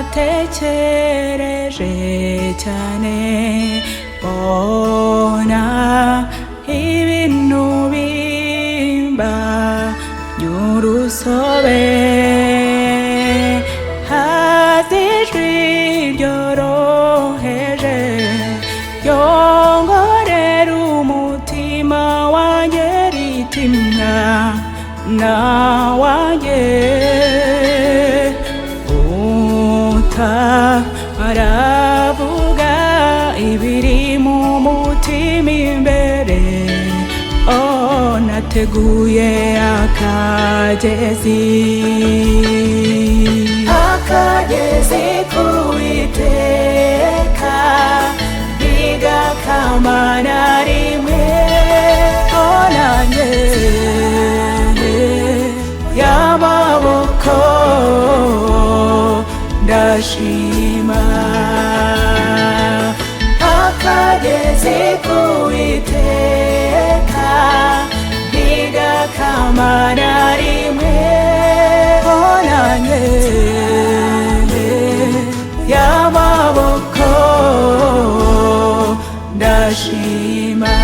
Naratekereje cyane, mbona ibintu bimba nyurusobe. Haza ijwi ryoroheje ryongorera umutima wanjye riti: "Mwana wanjye, utaravuga ibiri mu mutima imbere, oh, nateguye akagezi, akagezi k'Uwiteka ntigakama na rimwe. Oh, nanjye y'amaboko ndashima. Akagezi k'Uwiteka ntigakama na rimwe. Oh, nanjye y'amaboko ndashima."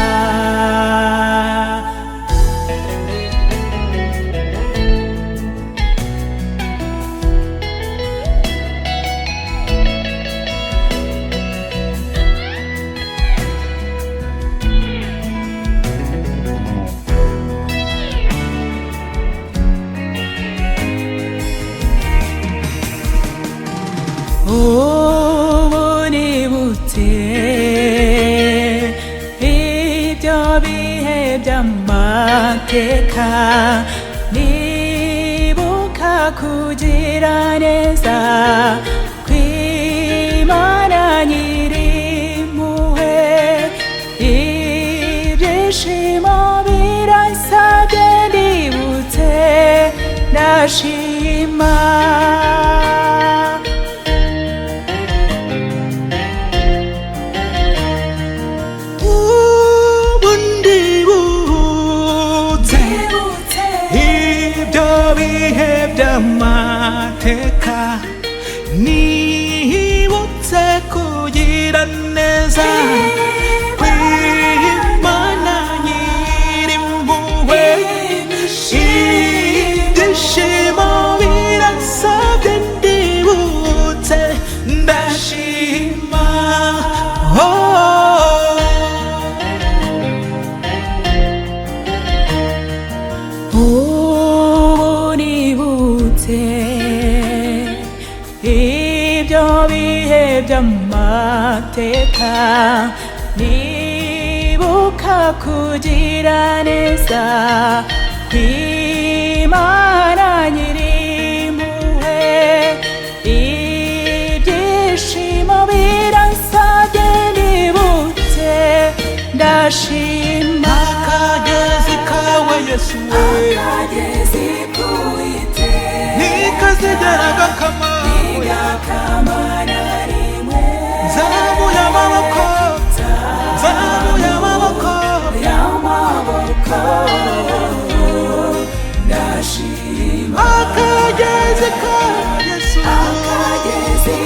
Ubu nibutse ibyo bihe by'amateka, nibuka kugira neza kw'Imana nyir'impuhwe, ibyishimo biransabye, ndibutse ndashima. Ubu ndibutse ibyo bihe by'amateka, nibutse kugira neza kw'Imana nyir'impuhwe, ibyishimo birasabye, ndibutse ndashima, oh. Ubu nibutse ibyo bihe by'amateka, nibuka kugira neza kw'Imana nyir'impuhwe, ibyishimo biransabye, ndibutse ndashima. Akagezi kawe Yesu we Akagezi k'Uwiteka ntikazigera gakama. Ntigakama na rimwe. Nzamuye amaboko, nzamuye amaboko y'amaboko ndashima. Akagezi ka Yesu. Akagezi.